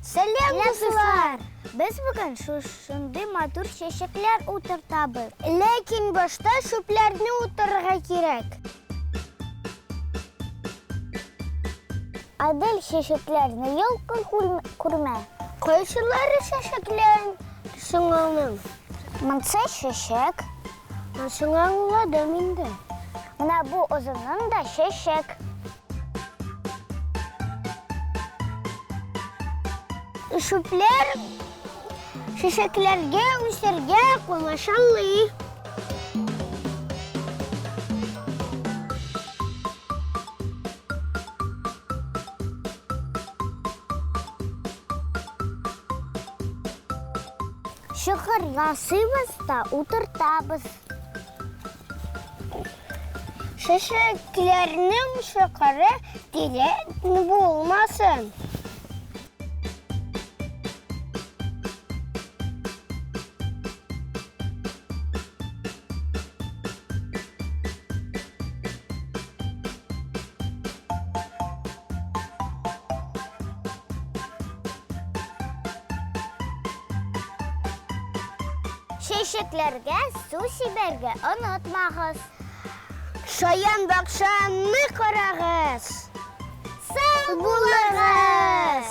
Сәлам, дуслар! Без бүген шушындый матур чәчәкләр утыртабыз. Ләкин башта чүпләрне утырырга кирәк. Адель, чәчәкләрне йолкын күрмә. Кайсылары чәчәкләр соң аның? Монсы чәчәк. Монсын аңладым инде. Менә бу озынын да чәчәк. Чүпләр чәчәкләргә үсәргә комачаулый. Чокыр ясыйбыз да утыртабыз. Чәчәкләрнең чокыры тирән булмасын. Чәчәкләргә су сибәргә онытмагыз. Шаян бакчаны карагыз. Сау булыгыз!